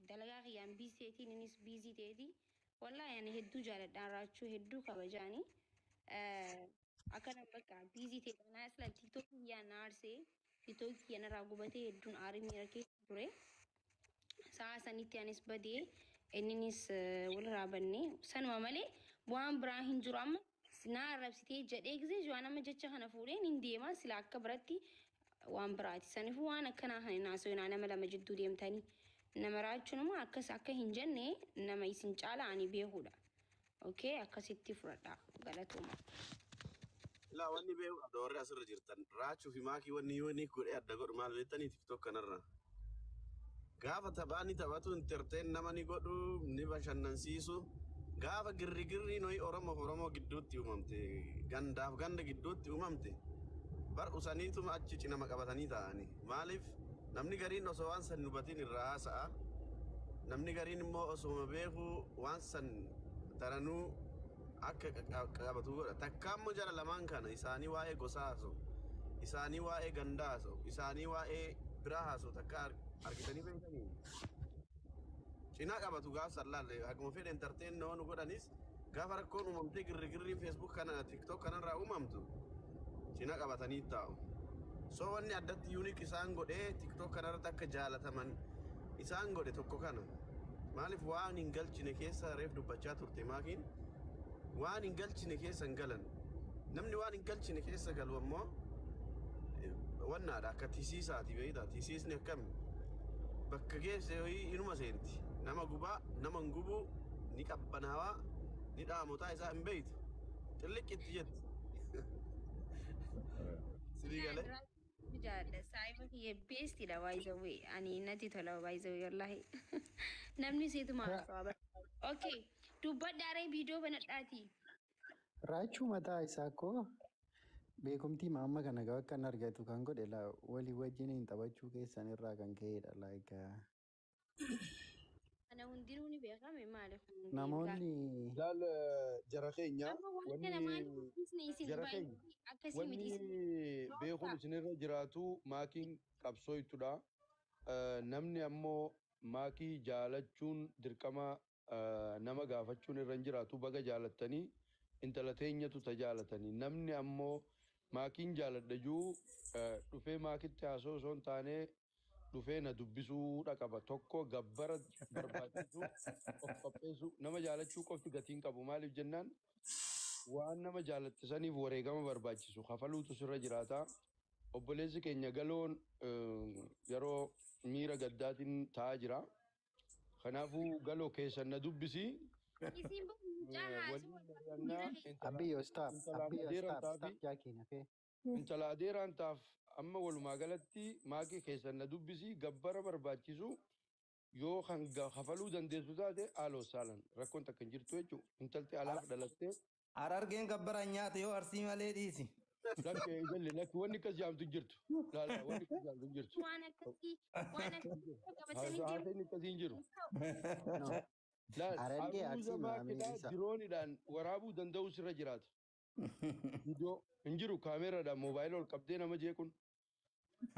Dalagaa kiyyaan busy ta'eetiin, innis busy ta'eeti. Wallaahi ani hedduu jaaladhaan, Raachuu hedduu kabajaani. Akkana bakka busy ta'e kanaa asla TikTokii kiyyaan na aarsee, TikTokii kiyya narraa gubatee, hedduun aarii miira keessa ture. Sa'a sanitti anis badee, inninis walirraa bannee, sanuma malee waan biraa hin jiru. Amma naa arrabsitee jedhee gisee waan amma jecha kana fuudheen hin deema sila akka biratti waan biraati. Saniifuu waan akkanaa kan hin haasawinaa. Nama lama jidduu deemtanii nama Raachuun immoo akkas akka hin jenne nama isin caala ani beekudha. Okay, akkasitti fudhadhaa, galatooma. Ilaa, wanni beeku qabda, warri asirra jirtan Raachuu fi Maakii wanni yoo inni godhee adda godhu maal beektanii? TikTok kanarra. Gaafa taphaa ni taphatu, entertain nama ni godhu, ni bashannansiisu. Gaafa girrigirrii noyi Oromoo fi Oromoo gidduutti uumamte, gandaaf ganda gidduutti uumamte, bar usaniituma achi cinama qabatanii taa'anii. Maaliif? Namni gariin osoo waan san hubatiin irraa haasa'a. Namni gariin immoo osuma beeku waan san daranuu akka qabatu godha. Takka immoo jara lamaan kana isaanii waa'ee gosaa haasa'u, isaanii waa'ee gandaa haasa'u, isaanii waa'ee biraa haasa'u takka argitanii beektanii? Cinaa qabatu gaaf san laalle. Akkuma fedhe entertain nu godhanis, gaafa rakkoon uumamtee girrigirriin Facebook kana, TikTok kanarraa uumamtu, cinaa qabatanii taa'u. So wanni addatti unique isaan godhee TikTok kanarratti akka jaalataman isaan godhe tokko kana. Maaliif? Waan hin galchine keessa, reef dubbachaa turte Maakiin, waan hin galchine keessa hin galan. Namni waan hin galchine keessa galu ammoo wannaadha, akka tisiisaati beektaa? Tisiisni akkami bakka geesse inuma seenti. Nama gubaa, nama hin gubuu, ni qabbanaawaa, ni dhaamotaa isaa hin beeytu. Xilliqqitti jetti. Sidii galee. Jaalladha. Saayiba kiyya bestiidha, by the way. Ani natti tola, by the way, wallahi. Namni seetuma haasawaa. Okay. Dubbadhaaree, viidiyoo banadhaati. Raachuu mataa isaa koo beekumtii amma kana akka inni argatu kan godhe walii wajjin hin taphachuu keessan irraa kan ka'edha. Like, Kana hundinuu ni beekame, maali kun? Namoonni Laal, jara keenya, Amma waan wanni kana maaliif dubbisne isin jara keenya baay'ee akkasii miti wanni isin. beekuun isinirra jiraatu, Maakiin qabsooytudha. Namni ammoo Maakii jaalachuun dirqama nama gaafachuun irra hin jiraatu. Baga jaalattanii, intala teenyatu ta jaalatanii. Namni ammoo Maakiin jaaladha juu dhufee Maakitti haasoo osoo hin taane dhufee na dubbisuudha qaba. Tokko gabbara barbaachisu of qopheessu. Nama jaalachuu qofti gatiin qabu. Maaliif jennaan, waan nama jaalatte saniif wareegama barbaachisu kafaluutu sirra jiraata. Obboleessi keenya Galoon yeroo miira gaddaatiin taa'aa jira. Kanaafuu Galoo keessan na dubbisi. Isin mucaa haasoo Waliin mari'annaa intala Abiyyo, stop. intala Abiyyo, adeeraan stop, stop taafi jaakiin, okay? Intala adeeraan taaf. Amma walumaa galatti Maakii keessan na dubbisi, gabbara barbaachisu yoo kan kafaluu dandeessu taate haaloo saalan rakkoon takka hin jirtu jechuudha. Intalti alaaf dhalattee Harargeen gabbara nyaata yoo Arsii malee dhiisi. Lakki ijalli, lakki, wanni akkas jaamtu hin jirtu. Laala, wanni akkas jaamtu hin jirtu. Waan akkasii qabatanii deemu. Haasa'in akkasii hin jiru. No. Laal, Harargee aruuza Arsii maamilli Maakidhaa isaa. dirooniidhaan waraabuu danda'u sirra jiraata. Viidiyoo hin jiru, kaameeraadhaan moobaayila ol qabdee nama jeequun.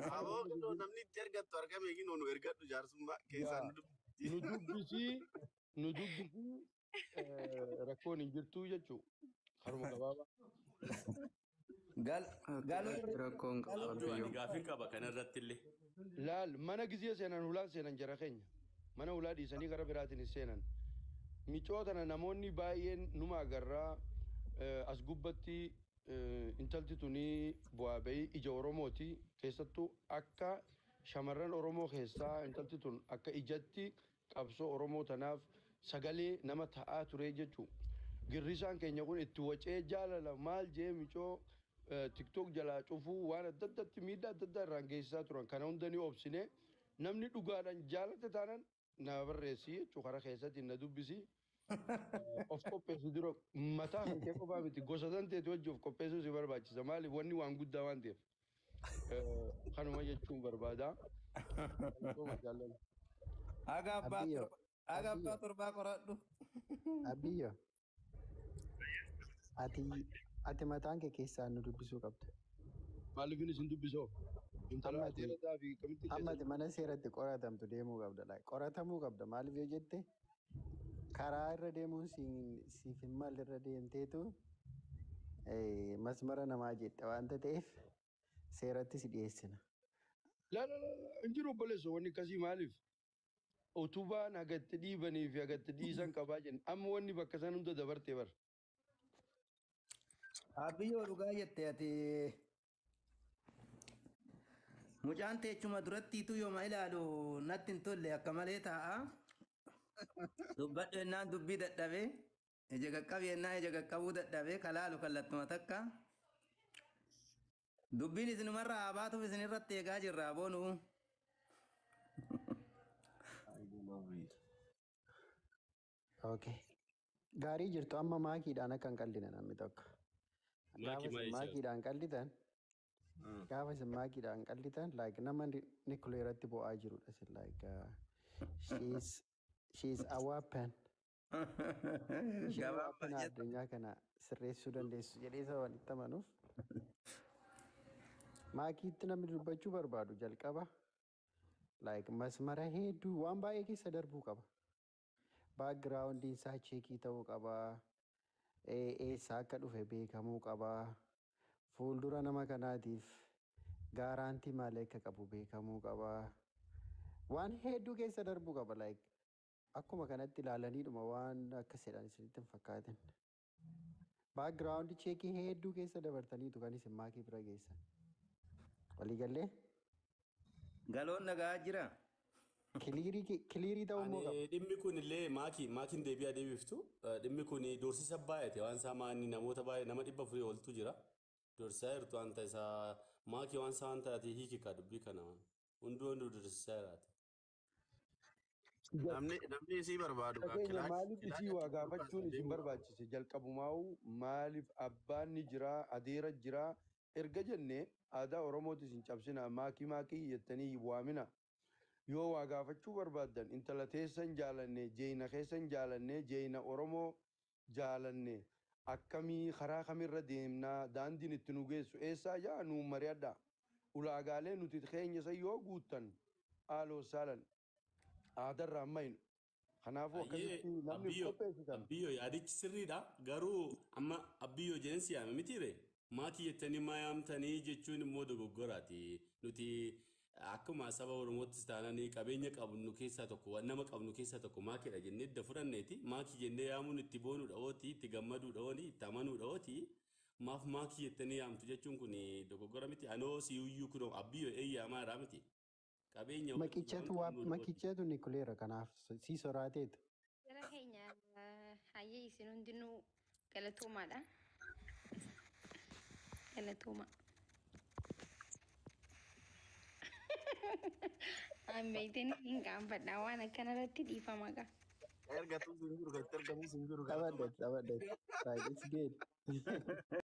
Aboo kinoo namni itti ergattu argame, kinoo nu ergadhu, jaarsummaa keessaan nu dubbisi. Nu dubbisii, nu dubbisii, rakkoon hin jirtu jechuudha. Haruma gabaabaa. Gal galoo Rakkoon galoo qabu Abduu, ani Abbiyyoo. gaafin qaba kanarratti illee. Laal, mana gizee seenan hulaan seenan jara keenya. Mana hulaa dhiisanii gara biraatiin hin seenan. Micoo tana namoonni baay'een numa agarraa as gubbatti intalti tuni bu'aa bahii ija Oromooti. Keessattuu akka shamarran Oromoo keessaa intalti tun akka ijatti qabsoo Oromoo tanaaf sagalee nama ta'aa ture jechuudha. Girrisaan keenya kun itti wacee jaalala maal jee micoo TikTok jalaa cufuu, waan adda addaatti miidhaa adda addaa irraan geessisaa turan. Kana hunda ni obsine. Namni dhugaadhaan jaalate taanan na barreessi jechuudha, karaa keessatti na dubbisi. Of qopheessu dura, mataa kan kee qofaa miti, gosa tan teeti wajji of qopheessuu si barbaachisa. Maaliif? Wanni waan guddaa waan ta'eef. Kanuma jechuun barbaada. Galatooma, jaalladha. Haga abbaa Abiyyo, torba haga abbaa Abiyyo, torbaa qoradhu. Abiyyo. Ati mataan kee keessaan nu dubbisuu qabda. Maaliifin isin dubbisoo? Intala Ammati adeera isaa fi kamitti ammati mana seeratti qoratamtu deemuu qabda. Like, qoratamuu qabda. Maaliif yoo jette karaa irra deemuun siif hin malle irra deemteetu masmara namaa jette waanta ta'eef seeratti si dhiyeessina. La la la hin jiru obboleessa, wanni akkasii maaliif? Utubaan hagatti dhiibanii fi hagatti dhiisan qabaa jenna. Amma wanni bakka san hunda dabarte bar. Abbiyyoo, dhugaa jette ati. Mucaan teechuma durattiitu yooma ilaalu natti hin tolle, akka malee taa'a. Dubbadhu jennaan dubbii dadhabee, ija qaqqabi jennaan ija qaqqabuu dadhabee, kalaalu kallattuma takka. Dubbiin isinumarraa haa baatuuf isin irratti eegaa jirra boonuu. I do love it. Okay. Gaarii jirtu, amma maakiidhaan akka hin qalline namni tokko. Gaafa Maakii isin maal jecha? maakiidhaan qallitan, gaafa isin maakiidhaan qallitan, like nama nikuleeratti bu'aa jirudha isin, like she's a weapon. Isheen Gabaa weapon addunyaa kana sirreessuu dandeessu jedhee isa walitti amanuuf. Maakiitti namni dubbachuu barbaadu jalqaba like masmara hedduu waan baay'ee keessa darbuu qaba. Backgroundiin isaa check ta'uu qaba. Eessaa akka dhufe beekamuu qaba. Fuuldura nama kanaatiif guarantee maalii akka qabu beekamuu qaba. Waan hedduu keessa darbuu qaba. Like akkuma kanatti ilaalaniidhuma waan akkas jedhan isinitti hin fakkaatin. Background check hedduu keessa dabartaniitu kan isin maakii bira geessan. Waliigallee? Galoon nagaa jira. Clear ta'uu immoo qaba. Ani dhimmi kun illee maakii maakiin deebi'aa deebiftu, dhimmi kun doorsisa baay'ate waan isaa maanni namoota baay'ee nama 400 oltu jira. Doorsisaa jirtu waan ta'e isaa maakii waan isaa waan taate hiikika dubbii kana hunduu hunduu doorsisaa jiraate. Namni isii barbaadu Dhageenya kilaash maaliif isii waa gaafachuun isin deemuu qaba. barbaachise? Jalqabumaa'u maaliif abbaan ni jiraa, adeera jiraa erga jenne, aadaa Oromootis hin cabsina, maakii maakii jettanii waamina. Yoo waa gaafachuu barbaaddan, intala teessan jaalanne, jeeyina keessan jaalanne, jeeyina Oromoo jaalanne, akkamii karaa kamirra deemnaa, daandiin itti nu geessu eessaa jaa nuu mari'adha. Ulaagaalee nuti keenya san yoo guuttan haaloo saalan aadarraa maynu. Kanaafuu Ayyee akkasitti namni abbiyyoo qopheessitan. abbiyyoo, yaadichi sirriidha, garuu amma abbiyyoo jedhan si yaame mitiire, maakii jettanii maa yaamtanii jechuun immoo dogoggoraati. Nuti akkuma saba Oromoottis taananii qabeenya qabnu keessaa tokko, nama qabnu keessaa tokko maakiidha jennee edda fudhanneeti maakii jennee yaamuun itti boonuudha ooti, itti gammaduudha ooni, itti amanuudha ooti. Maaf maakii jettanii yaamtu jechuun kun dogoggora miti? Anoo siyyuu kunoo abbiyyoo eeyyaamaa irraa miti qabeenya waan Maqichatu waa qabnuudha ooti. Maqichatu nikuleera, kanaaf si soraateetu. Jara keenya, hayyee, isin hundinuu galatoomaadha. Galatooma. Ammeetiin hin qaanfadha waan akkanarratti, dhiifama gaa. Ergatuus hin jiru, kan itti ergamus hin jiru, galatoomaa. Taphadhet taphadhet. Like it's good.